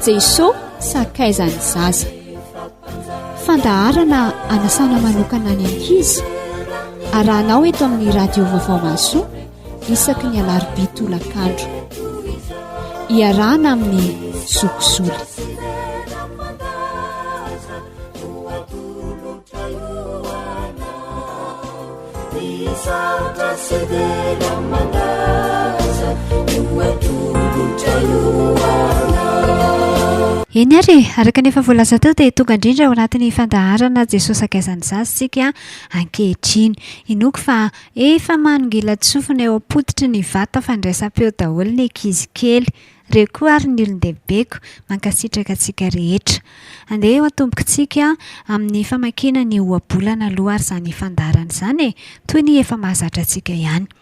Jeso sakaizan'ny zaza. Fandaharana anasana manokana ny ankizy arahanao eto amin'ny radio vaovao mahasoa isaky ny alarobia tolakandro. Iarahana amin'ny zokizoly. Eny ary e, araka ny efa voalaza teo dia tonga indrindra ao anatin'ny fandaharana Jesosy Sakaizan'ny Zaza isika ankehitriny. Inoako fa efa manongilan-tsofina eo am-pototry ny vata fandraisam-peo daholo ny ankizy kely. Reo koa ary ny olon-dehibeko, mankasitraka antsika rehetra. Andeha ho atombokintsika amin'ny famakiana ny ohabolana aloha ary izany fandaharana izany e, toy ny efa mahazatra antsika ihany.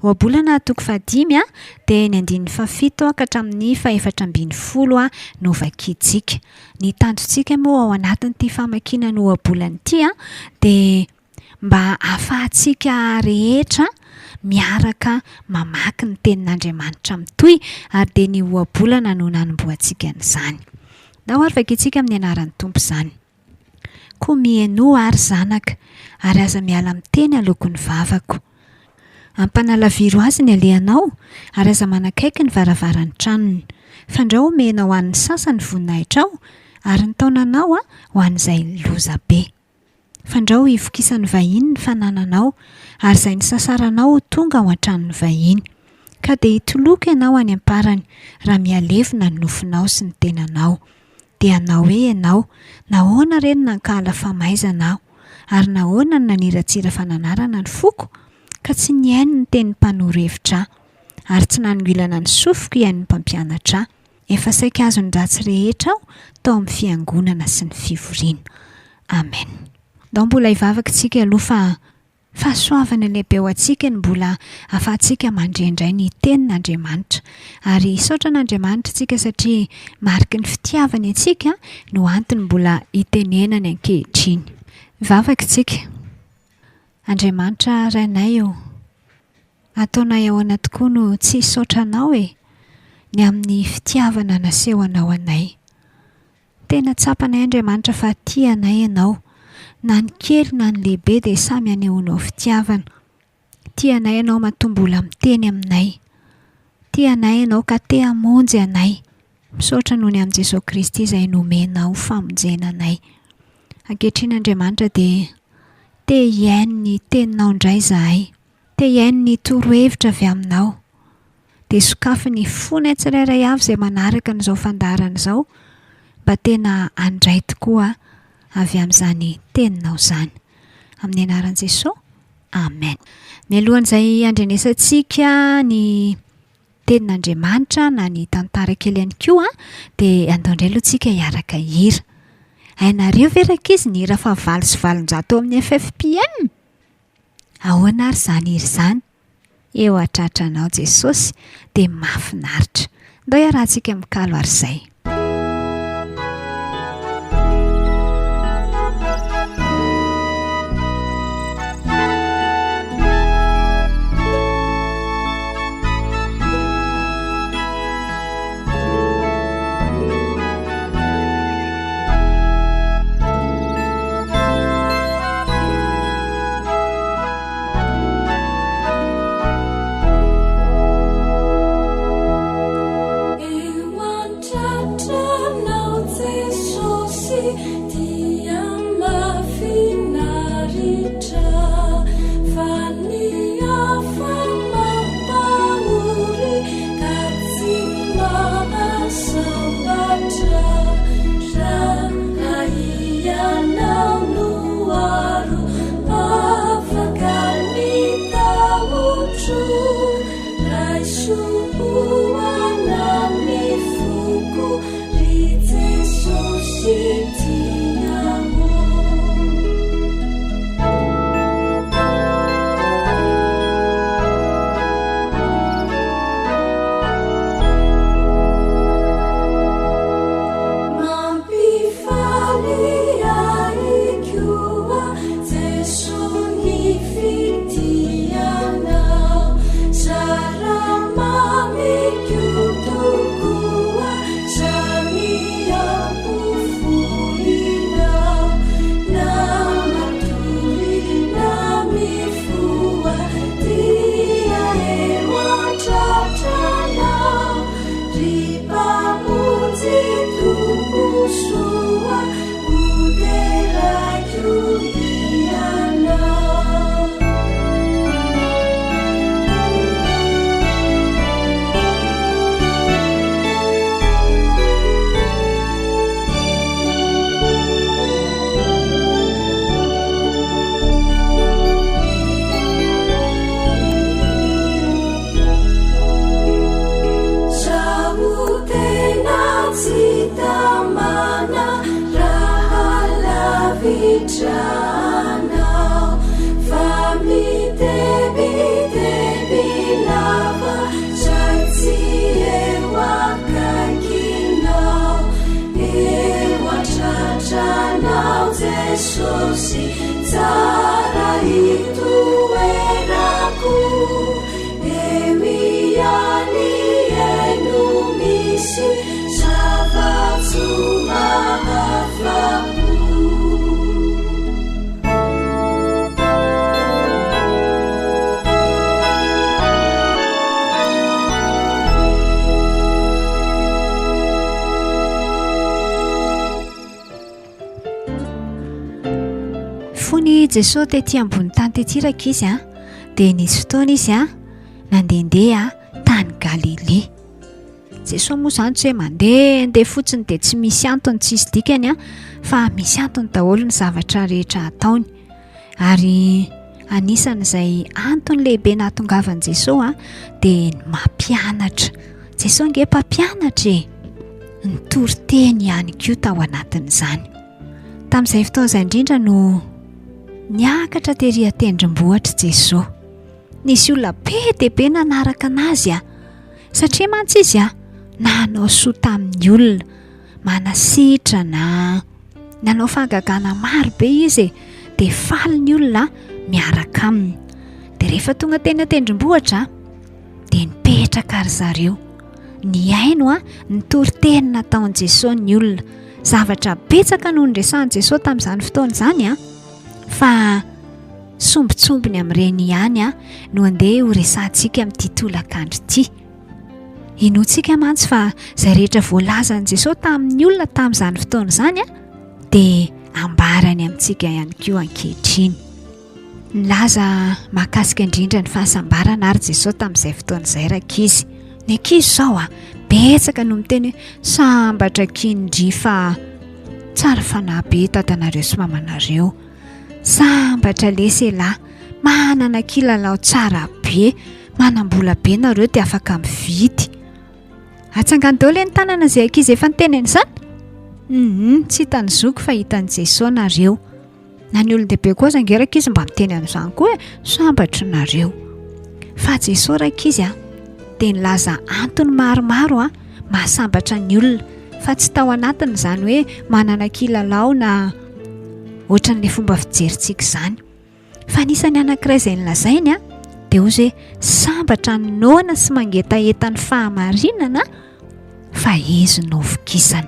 Ohabolana toko fahadimy dia ny andininy fahafito ka hatramin'ny fahefatra ambinifolo no vakintsika. Ny tanjontsika moa ao anatin'ity famakiana ny ohabolana ity dia mba hahafahantsika rehetra miaraka mamaky ny tenin'Andriamanitra mitohy ary dia ny ohabolana no nanombohantsika an'izany. Ndao ary vakintsika amin'ny anaran'ny Tompo izany. Koa mihainoa ary zanaka, ary aza miala miteny aloaky ny vavako. Ampanalaviro azy ny alehanao, ary aza manakaiky ny varavaran'ny tranony. Fandrao omenao ho an'ny sasany ny voninahitrao, ary ny taonanao ho an'izay loza be. Fandrao hivokisan'ny vahiny ny fanananao, ary izay nisasaranao ho tonga ao an-tranon'ny vahiny. Ka dia hitoloko ianao any am-parany, raha mihalevona ny nofonao sy ny tenanao. Dia hanao hoe ianao, Nahoana re no nankahala famaizana aho, ary nahoana no naniratsira fananarana ny foko? Ka tsy nihaino ny tenin'ny mpanoro hevitra ahy, ary tsy nanongilana ny sofiko hihaino ny mpampianatra ahy. Efa saika azon'ny ratsy rehetra aho tao amin'ny fiangonana sy ny fivoriana. Amen. Ndao mbola hivavaka isika aloha fa fahasoavana lehibe ho antsika ny mbola ahafahantsika mandre indray ny tenin'Andriamanitra. Ary hisaotra an'Andriamanitra isika satria mariky ny fitiavany antsika no antony mbola hitenenany ankehitriny. Hivavaka isika. Andriamanitra Rainay ô. Ataonay ahoana tokoa no tsy hisaotra Anao e! Ny amin'ny fitiavana nasehonao anay. Tena tsapanay Andriamanitra fa tia anay Ianao. Na ny kely na ny lehibe dia samy anehoanao fitiavana. Tia anay Ianao matoa mbola miteny aminay. Tia anay Ianao ka te hamonjy anay. Misaotra noho ny amin'i Jesoa Kristy izay nomenao famonjena anay. Ankehitriny Andriamanitra dia te hihaino ny teninao indray izahay. Te hihaino ny torohevitra avy aminao. Dia sokafy ny fonay tsirairay avy izay manaraka an'izao fandaharana izao mba tena handray tokoa avy amin'izany teninao izany. Amin'ny anaran'i Jesoa, Amen. Mialohan'izay handrenesantsika ny tenin'Andriamanitra na ny tantara kely ihany koa dia andao indray aloha tsika hiaraka hira. Hainareo ve rankizy ny hira fahavalo sy 800 ao amin'ny FFPM? Ahoana ary izany hira izany? Eo an-tratranao Jesosy dia mahafinaritra. Ndao iarahantsika mikalo ary izay. indranao fa mitebiteby lava zay tsy eo akaikinao eo an-tratranao Jesosy tsara itoerako eo ihany no misy zava-tsoa mahafa-po. Fony Jesoa tety ambony tany tety rankizy a, dia nisy fotoana izy a nandehandeha tany Galilia. Jesoa moa izany tsy hoe mandehandeha fotsiny dia tsy misy antony tsisy dikany a, fa misy antony daholo ny zavatra rehetra ataony. Ary anisan'izay antony lehibe nahatongavan'i Jesoa dia ny mampianatra. Jesoa ange mpampianatra e! Nitory teny ihany koa tao anatin'izany. Tamin'izay fotoana izay indrindra no niakatra tery an-tendrombohitra Jesoa. Nisy olona be dia be nanaraka anazy a! Satria mantsy izy a, nanao soa tamin'ny olona, manasitrana, nanao fahagagana maro be izy e, dia faly ny olona miaraka aminy. Dia rehefa tonga teny an-tendrombohitra dia nipetraka ry zareo. Nihaino a, ny toriteny nataon'i Jesoa ny olona. Zavatra betsaka no niresahan'i Jesoa tamin'izany fotoana izany a, fa sombintsombiny amin'ireny ihany no andeha ho resahantsika amin'ity tolakandro ity. Inoantsika mantsy fa izay rehetra voalazan'i Jesosy tamin'ny olona tamin'izany fotoana izany dia ambarany amintsika ihany koa ankehitriny. Nilaza mahakasika indrindra ny fahasambarana ary Jesosy tamin'izay fotoana izay rankizy. Ny ankizy izao a, betsaka no miteny hoe sambatra kindry fa tsara fanahy be dadanareo sy mamanareo. Sambatra lesy elah, manana kilalao tsara be, manam-bola be nareo dia afaka mividy. Atsangano daholo ny tanana izay ankizy efa niteny an'izany. Hum, tsy hitan'ny zoky fa hitan'i Jesoa nareo. Na ny olon-dehibe koa aza ange rankizy mba miteny an'izany koa e, sambatra nareo. Fa Jesoa rankizy a, dia nilaza antony maromaro a, mahasambatra ny olona, fa tsy tao anatin'izany hoe manana kilalao na ohatran'ilay fomba fijerintsika izany. Fa anisan'ny anankiray izay nolazainy a, dia hozy hoe sambatra ny noana sy mangetaheta ny fahamarinana fa izy no vokisany.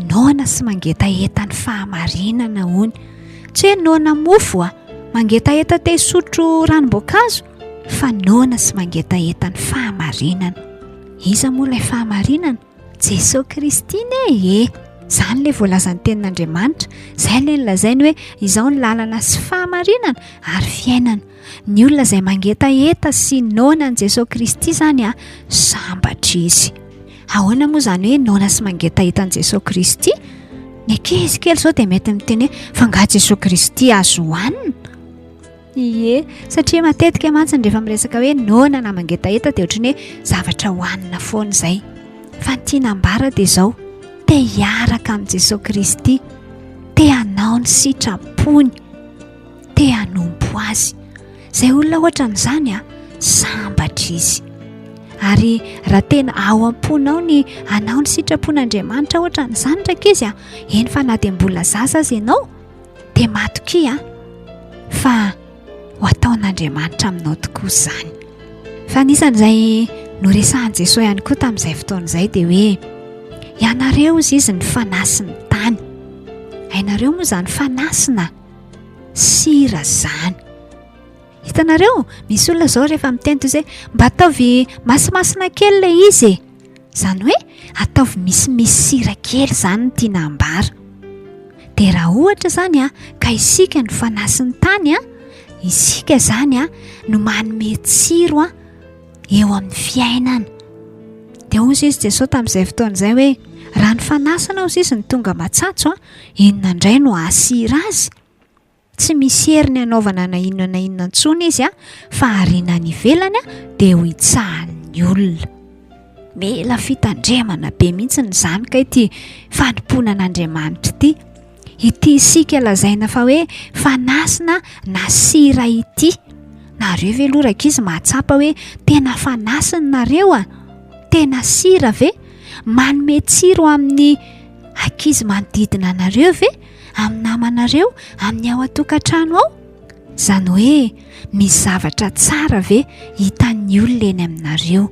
Noana sy mangetaheta ny fahamarinana hono. Tsy hoe noana mofo a, mangetaheta te hisotro ranom-boankazo fa noana sy mangetaheta ny fahamarinana. Iza moa ilay fahamarinana? Jesoa Kristy ne e! Izany ilay voalazan'ny tenin'Andriamanitra, izay ilay nolazainy hoe izao ny lalana sy fahamarinana ary fiainana. Ny olona izay mangetaheta sy noana an'i Jesoa Kristy izany a, sambatra izy. Ahoana moa izany hoe noana sy mangetaheta an'i Jesoa Kristy? Ny ankizy kely izao dia mety miteny hoe fa angaha Jesoa Kristy azo hohanina? Ie, satria matetika mantsy ny rehefa miresaka hoe noana na mangetaheta dia ohatran'ny hoe zavatra hohanina foana izay. Fa ny tiana ambara dia izao, te hiaraka amin'i Jesoa Kristy, te hanao ny sitrapony, te hanompo Azy. Izay olona ohatran'izany a, sambatra izy. Ary raha tena ao am-ponao ny hanao ny sitrapon'Andriamanitra ohatran'izany rankizy a, eny fa na dia mbola zaza aza ianao, dia matokia fa ho ataon'Andriamanitra aminao tokoa izany. Fa anisan'izay noresahan'i Jesoa ihany koa tamin'izay fotoana izay dia hoe ianareo izy izy ny fanasin'ny tany. Hainareo moa izany fanasina sira izany. Hitanareo, misy olona izao rehefa miteny toy izay mba ataovy masimasina kely ilay izy e. Izany hoe ataovy misimisy sira kely izany no tiana ambara. Dia raha ohatra izany a, ka isika no fanasin'ny tany a, isika izany a no manome tsiro a eo amin'ny fiainana. Dia hoy izy Jesoa tamin'izay fotoana izay hoe raha ny fanasana hozy izy no tonga matsatso a, inona indray no hahasira azy? Tsy misy heriny hanaovana na inona na inona intsony izy fa ariana any ivelany dia ho hitsahan'ny olona. Mila fitandremana be mihitsy izany kay ity fanompoana an'Andriamanitra ity. Ity isika lazaina fa hoe fanasina na sira ity. Nareo ve aloha rankizy mahatsapa hoe tena fanasina nareo a? Tena sira ve? Manome tsiro amin'ny ankizy manodidina anareo ve? Amin'ny namanareo, amin'ny ao an-tokantrano ao? Izany hoe misy zavatra tsara ve hitan'ny olona eny aminareo?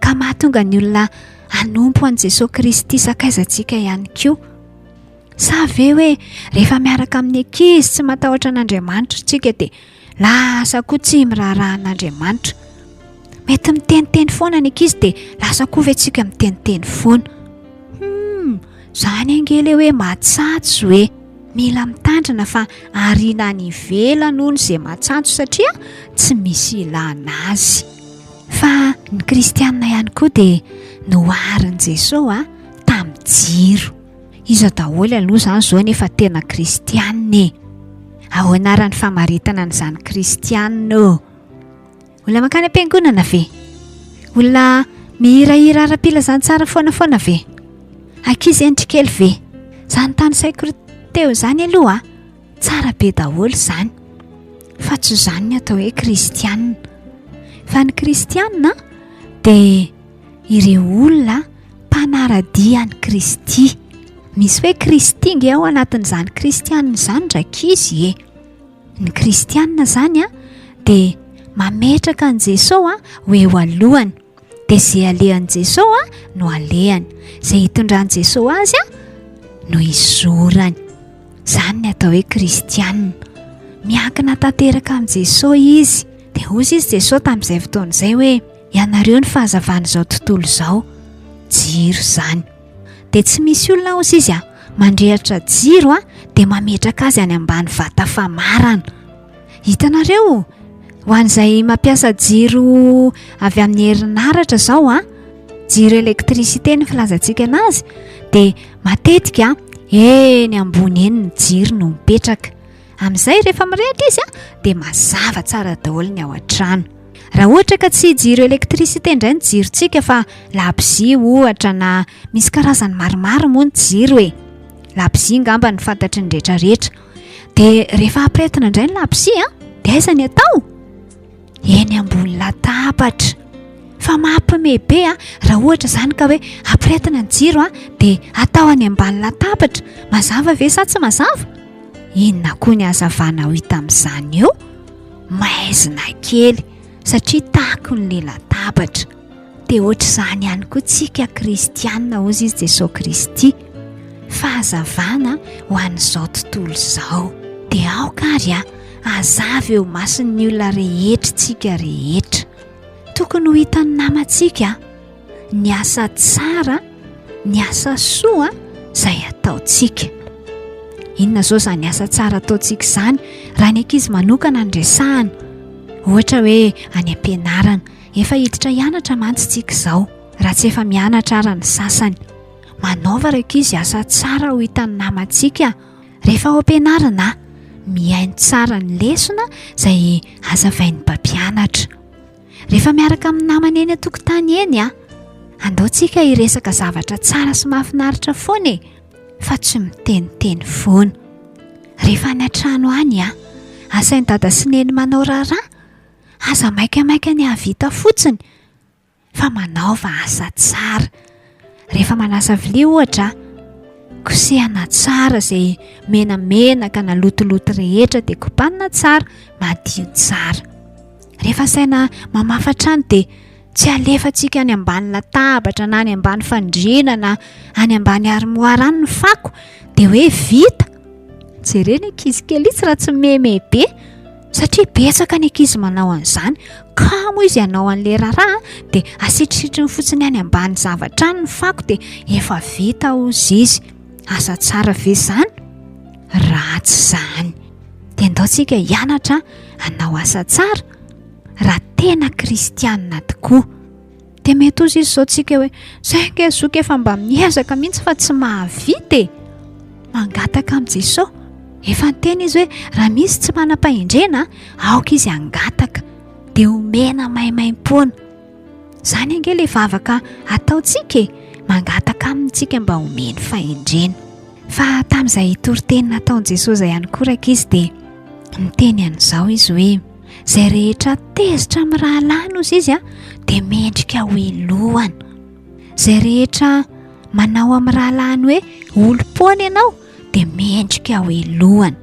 Ka mahatonga ny olona hanompo an'i Jesoa Kristy sakaizantsika ihany koa. Sa ve hoe rehefa miaraka amin'ny ankizy tsy matahotra an'Andriamanitra isika dia lasa koa tsy miraharaha an'Andriamanitra? Mety miteniteny foana ny ankizy dia lasa koa ve tsika miteniteny foana? Hum, izany ange ilay hoe matsatso e! Mila mitandrina fa ariana any ivelany hono izay matsatso satria tsy misy ilana azy. Fa ny kristianina ihany koa dia noharin'i Jesoa tamin'ny jiro. Iza daholo aloha izany izao nefa tena kristianina e? Ahoana ara ny famaritana an'izany kristianina ô? Olona mankany am-piangonana ve? Olona mihirahira ara-pilazantsara foana foana ve? Ankizy hendry kely ve? Izany tanisaiko teo izany aloha tsara be daholo izany. Fa tsy izany ny atao hoe kristianina. Fa ny kristianina dia ireo olona mpanara-dia an'i Kristy. Misy hoe Kristy nge ao anatin'izany kristianina izany rankizy e. Ny kristianina izany a dia mametraka an'i Jesoa ho eo alohany. Dia izay alehan'i Jesoa no alehany. Izay hitondran'i Jesoa azy a no izorany. Izany ny atao hoe kristianina. Miankina tanteraka amin'i Jesoa izy. Dia hoy izy Jesoa tamin'izay fotoana izay hoe Ianareo ny fahazavan'izao tontolo izao. Jiro izany. Dia tsy misy olona hozy izy a, mandrehitra jiro a, dia mametraka azy any ambany vata famarana. Hitanareo, ho an'izay mampiasa jiro avy amin'ny herinaratra izao a, jiro électricité ny filazantsika anazy, dia matetika eny ambony eny ny jiro no mipetraka. Amin'izay rehefa mirehitra izy dia mazava tsara daholo ny ao an-trano. Raha ohatra ka tsy jiro électricité indray ny jirontsika fa labozia ohatra na misy karazany maromaro moa ny jiro e. Labozia angamba no fantatry ny rehetrarehetra. Dia rehefa ampirehetina indray ny labozia dia aiza ny atao? Eny ambony latabatra. Fa mampime be a, raha ohatra izany ka hoe ampirehetina ny jiro a, dia atao any ambany latabatra. Mazava ve sa tsy mazava? Inona koa ny hazavana ho hita amin'izany eo? Maizina kely satria takon'ilay latabatra. Dia ohatr'izany ihany koa tsika kristianina hozy izy Jesoa Kristy. Fahazavana ho an'izao tontolo izao. Dia aoka ary a, hazava eo mason'ny olona rehetra tsika rehetra. Tokony ho hitan'ny namantsika ny asa tsara, ny asa soa izay ataontsika. Inona izao izany asa tsara ataontsika izany raha ny ankizy manokana no resahana? Ohatra hoe any am-pianarana. Efa hiditra hianatra mantsy tsika izao, raha tsy efa mianatra ara ny sasany. Manaova ry ankizy asa tsara ho hitan'ny namantsika rehefa ao am-pianarana. Mihaino tsara ny lesona izay hazavain'ny mpampianatra. Rehefa miaraka amin'ny namana eny an-tokotany eny a, andao tsika hiresaka zavatra tsara sy mahafinaritra foana e, fa tsy miteniteny foana. Rehefa any an-trano any a, asain'i dada sy neny manao raharaha, aza maikamaika ny hahavita fotsiny fa manaova asa tsara. Rehefa manasa vilia ohatra, kosehana tsara izay menamenaka na lotoloto rehetra dia kobanina tsara, madio tsara. Rehefa asaina mamafa trano dia tsy alefantsika any ambany latabatra na any ambany fandriana na any ambany armoire any ny fako dia hoe vita. Jereo ny ankizy kely itsy raha tsy meme be satria betsaka ny ankizy manao an'izany. Kamo izy hanao an'ilay raharaha dia asitrisitriny fotsiny any ambany zavatra any ny fako dia efa vita hozy izy. Asa tsara ve izany? Ratsy izany. Dia ndao tsika hianatra hanao asa tsara raha tena kristianina tokoa. Dia mety hozy izy izao tsika hoe zay ange zoky efa mba miezaka mihitsy fa tsy mahavita e. Mangataka amin'i Jesoa. Efa niteny izy hoe raha misy tsy manam-pahendrena aoka izy hangataka dia omena maimaimpoana. Izany ange ilay vavaka ataontsika e, mangataka aminy tsika mba omeny fahendrena. Fa tamin'izay toriteny nataon'i Jesosy izay ihany koa rankizy dia niteny an'izao izy hoe izay rehetra tezitra amin'ny rahalahiny hozy izy dia mendrika ho helohana. Izay rehetra manao amin'ny rahalahiny hoe olom-poana ianao dia mendrika ho helohana.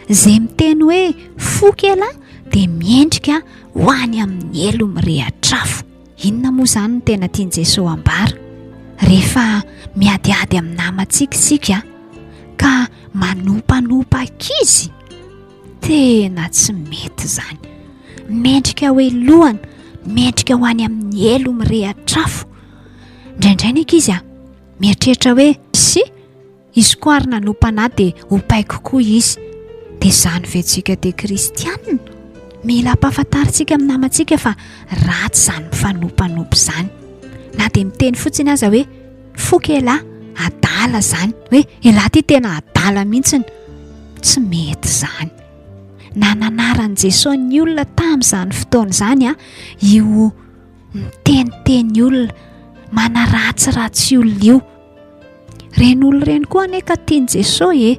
Izay miteny hoe foky ialahy dia mendrika ho any amin'ny helo mirehatr'afo. Inona moa izany no tena tian'i Jesoa ambara? Rehefa miadiady amin'ny namantsika isika ka manompanompa ankizy, tena tsy mety izany. Mendrika ho helohana, mendrika ho any amin'ny helo mirehatr'afo. Indraindray ny ankizy a, mieritreritra hoe sy Izy koa ary nanompa anah dia hopaiko koa izy. Dia izany ve tsika dia kristianina? Mila ampahafantarintsika amin'ny namantsika fa ratsy izany mifanompanompa izany. Na dia miteny fotsiny aza hoe foka elah, adala izany. Hoe elah ity tena adala mihitsiny. Tsy mety izany. Nananaran'i Jesoa ny olona tamin'izany fotoana izany io miteniteny olona, manaratsiratsy olona io. Ireny olona ireny koa anie ka tian'i Jesoa e!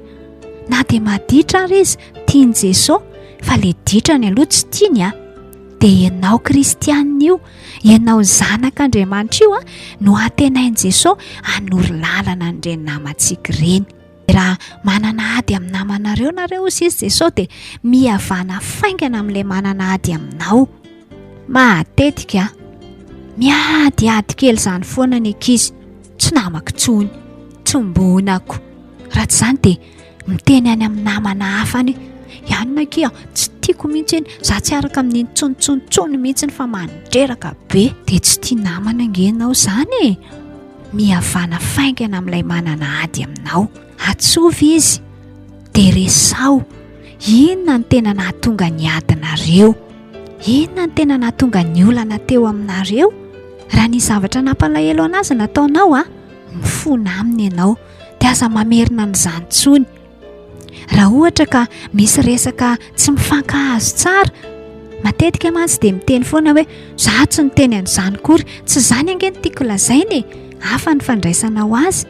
Na dia maditra ary izy, tian'i Jesoa, fa le ditrany aloha tsy tiany a! Dia ianao kristianina io, ianao zanak'Andriamanitra io a, no antenain'i Jesoa hanoro lalana an'ireny namantsika ireny. Raha manana ady amin'ny namanareo nareo hozy izy Jesoa dia mihavana faingana amin'ilay manana ady aminao. Matetika miadiady kely izany foana ny ankizy, tsy namako intsony, tsy ombonako. Raha tsy izany dia miteny any amin'ny namana hafa any hoe ianona akia tsy tiako mihitsy iny, za tsy araka amin'iny tsontsony tsony mihitsy fa mandreraka be. Dia tsy tia namana ange ianao izany e! Mihavana faingana amin'ilay manana ady aminao. Atsovy izy dia resaho inona no tena nahatonga ny adinareo. Inona no tena nahatonga ny olana teo aminareo? Raha nisy zavatra nampalahelo anazy nataonao a, mifona aminy ianao dia aza mamerina an'izany intsony. Raha ohatra ka misy resaka tsy mifankahazo tsara, matetika mantsy dia miteny foana hoe za tsy niteny an'izany akory, tsy izany ange no tiako lazaina e, hafa ny fandraisanao azy,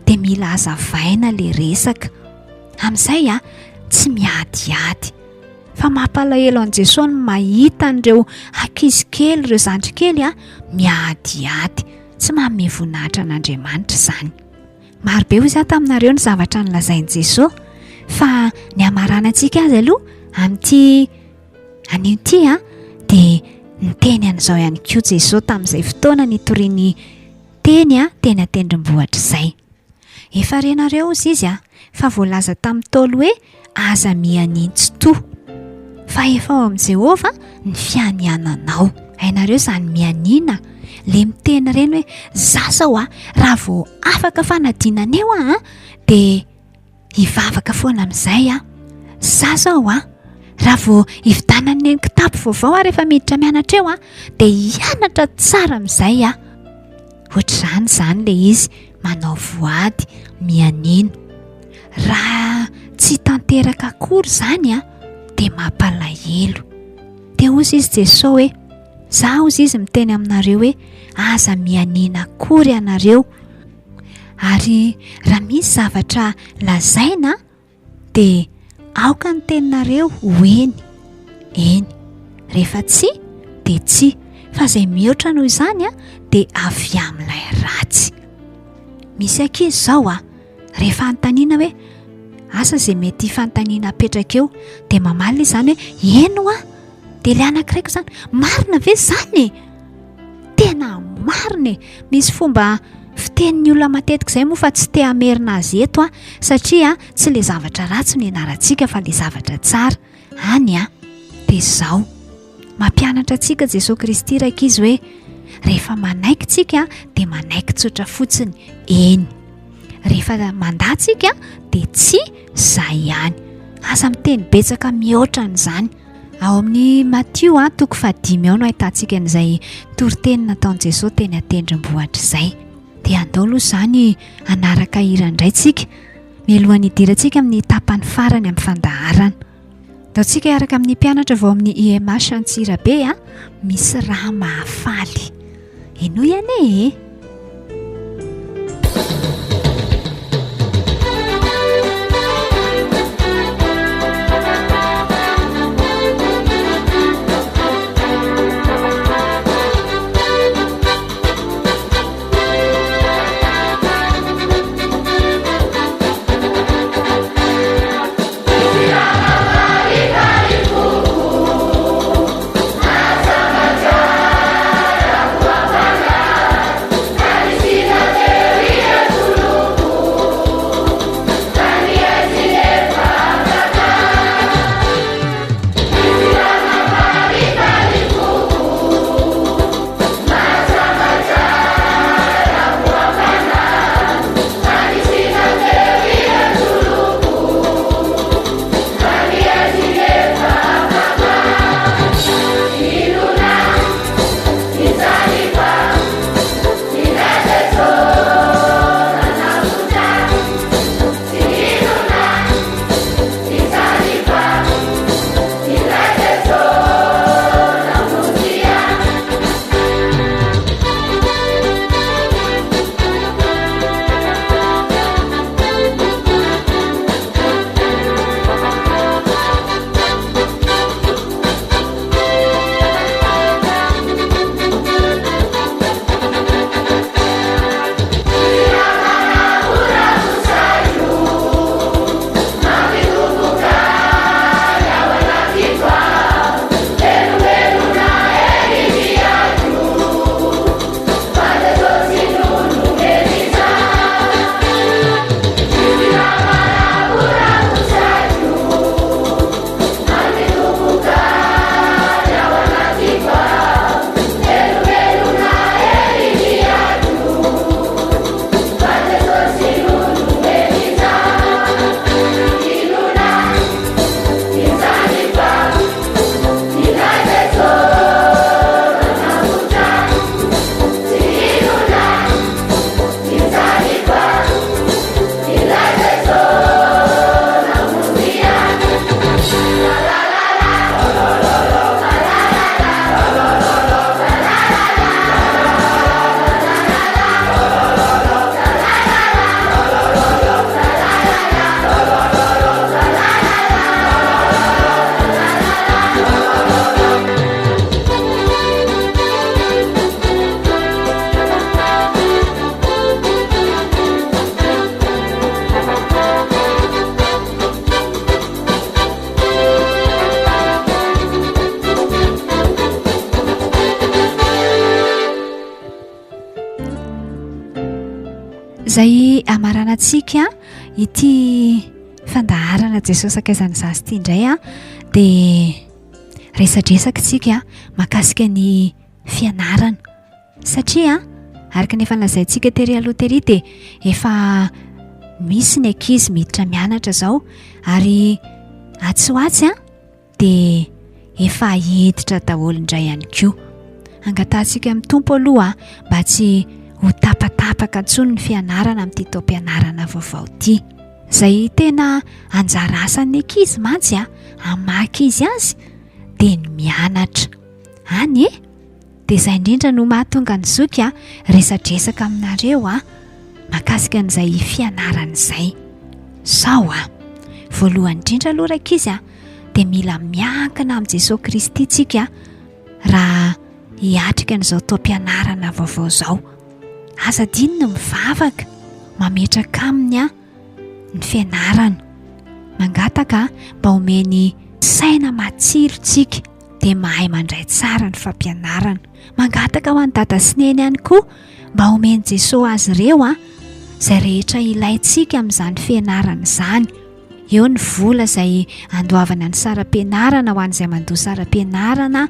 dia mila hazavaina ilay resaka. Amin'izay a, tsy miadiady. Fa mampalahelo an'i Jesoa ny mahita an'ireo ankizy kely, ireo zandry kely a, miadiady. Tsy manome voninahitra an'Andriamanitra izany. Maro be hoy izaho taminareo ny zavatra nolazain'i Jesoa fa ny hamaranantsika azy aloha amin'ity anio ity a dia niteny an'izao ihany koa Jesoa tamin'izay fotoana nitoriany teny a teny an-tendrombohitra izay. Efa renareo hozy izy a fa voalaza tamin'ny Ntaolo hoe aza mihanintsy to fa efa ao amin'i Jehovah ny fianiananao. Hainareo izany mianiana le miteny ireny hoe za zao a raha vao afaka fanadinana eo aho dia hivavaka foana amin'izay aho. Za zao a raha vao hividanan'ny ny kitapo vaovao aho rehefa miditra mianatra eo aho dia hianatra tsara amin'izay aho. Ohatr'izany izany le izy manao voady mianiana. Raha tsy tanteraka akory izany a dia mampalahelo. Dia hozy izy Jesoa hoe, za hozy izy miteny aminareo hoe aza mianiana akory ianareo. Ary raha misy zavatra lazaina dia aoka ny teninareo ho eny, eny. Rehefa tsia dia tsia, fa izay mihoatra noho izany dia avy amin'ilay ratsy. Misy ankizy izao a, rehefa anontaniana hoe asa izay mety fanontaniana apetraka eo dia mamaly izy izany hoe eny hoa, dia ilay anankiray koa izany marina ve izany e? Tena marina e! Misy fomba fitenin'ny olona matetika izay moa fa tsy te hamerina azy eto aho satria tsy ilay zavatra ratsy no ianarantsika fa ilay zavatra tsara. Any an! Dia izao, mampianatra antsika Jesoa Kristy rankizy hoe rehefa manaiky tsika dia manaiky tsotra fotsiny, eny. Rehefa mandà tsika dia tsia, izay ihany. Aza miteny betsaka mihoatra an'izany. Ao amin'ny Matio a, toko fahadimy ao no ahitantsika an'izay toriteny nataon'i Jesoa teny an-tendrombohitra izay. Dia andao aloha izany hanaraka hira indray tsika, mialohan'ny hidirantsika amin'ny tapany farany amin'ny fandaharana. Andao tsika hiaraka amin'ny mpianatra vao amin'ny IMH Antsirabe a, misy raha mahafaly. Henoy anie e! Izay hamaranantsika ity fandaharana Jesosy Sakaizan'ny Zaza ity indray a dia resadresaka isika mahakasika ny fianarana satria araka ny efa nolazaintsika tery aloha tery dia efa misy ny ankizy miditra mianatra izao ary atsy ho atsy a dia efa hiditra daholo indray ihany koa. Angatahantsika amin'ny Tompo aloha mba tsy ho tapatapaka intsony ny fianarana amin'ity taom-pianarana vaovao ity. Izay tena anjara asan'ny ankizy mantsy a, amin'ny maha ankizy azy dia ny mianatra. Any e! Dia izay indrindra no mahatonga ny zoky a, resadresaka aminareo a, mahakasika an'izay fianarana izay. Sao a! Voalohany indrindra aloha rankizy a, dia mila miankina amin'i Jesoa Kristy tsika raha hiatrika an'izao taom-pianarana vaovao izao. Aza adino ny mivavaka, mametraka aminy a ny fianarana. Mangataka mba omeny saina matsilo tsika dia mahay mandray tsara ny fampianarana. Mangataka ho an'i Dada sy Neny ihany koa mba omen'i Jesoa azy ireo a izay rehetra ilaintsika amin'izany fianarana izany. Eo ny vola izay andoavana ny saram-pianarana ho an'izay mandoa saram-pianarana,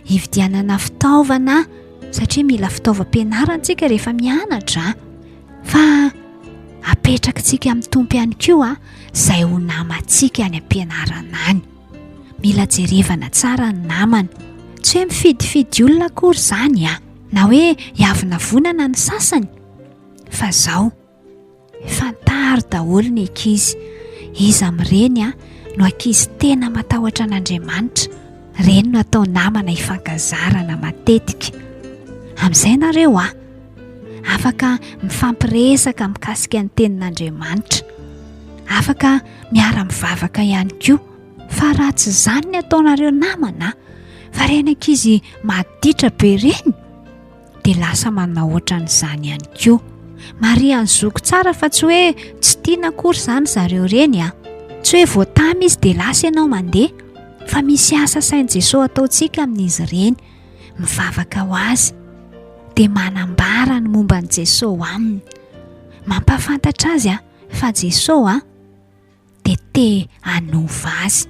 hividianana fitaovana satria mila fitaovam-pianarana tsika rehefa mianatra. Fa apetrakitsika amin'ny Tompo ihany koa izay ho namantsika any am-pianarana any. Mila jerevana tsara ny namana. Tsy hoe mifidifidy olona akory izany a, na hoe hiavonavonana ny sasany fa zao. Fantaro daholo ny ankizy. Iza amin'ireny a no ankizy tena matahotra an'Andriamanitra? Ireny no atao namana ifankazarana matetika. Amin'izay nareo a, afaka mifampiresaka mikasika ny tenin'Andriamanitra. Afaka miara-mivavaka ihany koa. Fa raha tsy izany ny ataonareo namana, fa ireny ankizy maditra be ireny, dia lasa manao ohatran'izany ihany koa. Marihan'ny zoky tsara fa tsy hoe tsy tiana akory izany zareo ireny a. Tsy hoe voatama izy dia lasa ianao mandeha, fa misy asa asain'i Jesoa ataontsika amin'izy ireny. Mivavaka ho azy, dia manambara ny momba an'i Jesoa aminy. Mampahafantatra azy a fa Jesoa a. dia te hanova azy,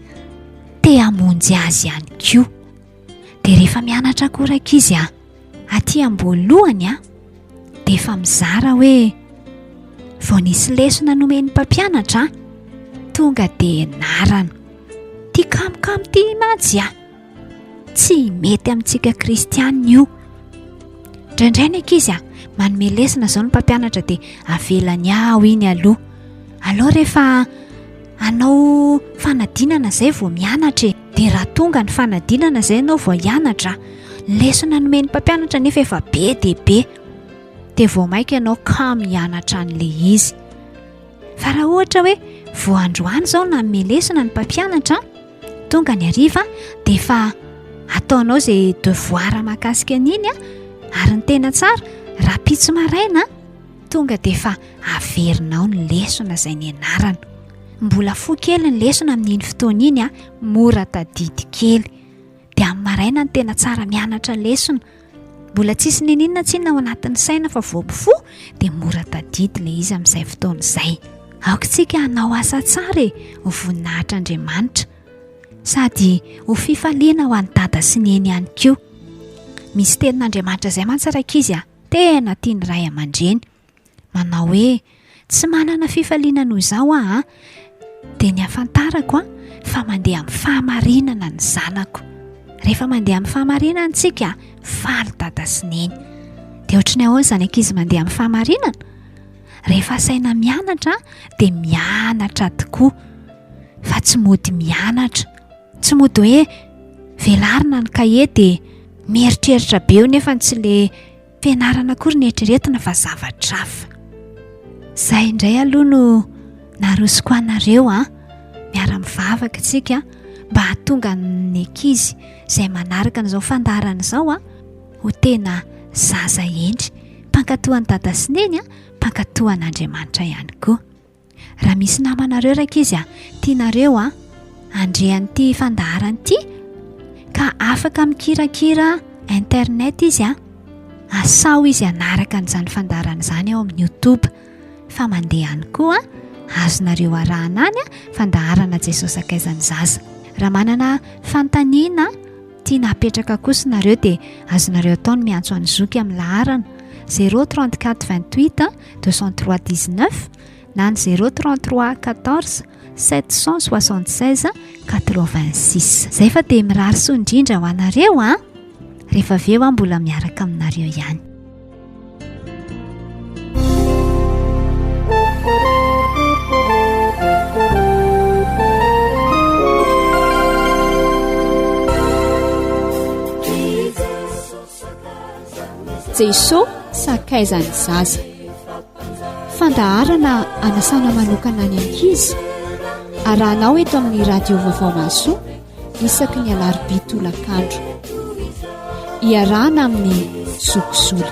te hamonjy azy ihany koa. Dia rehefa mianatra koa rankizy a, aty am-boalohany a, dia efa mizara hoe vao nisy lesona nomen'ny mpampianatra a, tonga dia ianarana. Ity kamokamo ity mantsy a. Tsy mety amintsika kristianina io. Indraindray ny ankizy a, manome lesona izao ny mpampianatra dia avelany ao iny aloha. Aleo rehefa hanao fanadinana izay vao mianatra e. Dia raha tonga ny fanadinana izay ianao vao hianatra, ny lesona nomen'ny mpampianatra nefa efa be dia be. Dia vao mainka ianao kamo hianatra an'ilay izy. Fa raha ohatra hoe vao androany izao nanome lesona ny mpampianatra, Tonga ny hariva dia efa ataonao izay devoir mahakasika an'iny ary ny tena tsara rahampitso maraina tonga dia efa averinao ny lesona izay nianarana. Mbola fohy kely ny lesona amin'iny fotoana iny a, mora tadidy kely. Dia amin'ny maraina no tena tsara mianatra lesona. Mbola tsisy niniana tsinona ao anatin'ny saina fa vao mifoha dia mora tadidy ilay izy amin'izay fotoana izay. Aoka isika hanao asa tsara e, ho voninahitr'Andriamanitra. Sady ho fifaliana ho an'i Dada sy Neny ihany koa. Misy tenin'Andriamanitra izay mantsy rankizy a, tena tian'ny ray aman-dreny. Manao hoe, Tsy manana fifaliana noho izaho aho an! Dia ny hafantarako an, fa mandeha amin'ny fahamarinana ny zanako. Rehefa mandeha amin'ny fahamarinana isika, faly dada sy neny. Dia ohatry ny ahoana izany ankizy mandeha amin'ny fahamarinana? Rehefa asaina mianatra dia mianatra tokoa, fa tsy mody mianatra. Tsy mody hoe velarina ny kahie dia mieritreritra be eo nefa tsy le Fianarana akory ny eritreretina fa zavatra hafa. Izay indray aloha no narosoko anareo an. Miara-mivavaka isika mba hahatonga ny ankizy izay manaraka an'izao fandaharana izao an, ho tena zaza hendry, mpankatò an'i Dada sy Neny an, mpankatò an'Andriamanitra ihany koa. Raha misy namanareo rankizy a, tianareo a, handre an'ity fandaharana ity ka afaka mikirakira internet izy a, asao izy hanaraka an'izany fandaharana izany ao amin'ny youtube. fa mandeha any koa azonareo arahana any fandaharana Jesosy Sakaizan'ny Zaza. Raha manana fanontaniana tiana hapetraka kosa nareo dia azonareo atao ny miantso an'i Zoky amin'ny laharana 034 28 203 19 na ny 033 14 776 86. Zay fa dia mirary soa indrindra ho anareo an! Rehefa avy eo aho mbola miaraka aminareo ihany. Jeso sakaizan'ny zaza. Fandaharana anasana manokana ny ankizy. Arahanao eto amin'ny radio vaovao mahasoa isaky ny alarobia tolakandro. Iarahana amin'ny Zokizoly.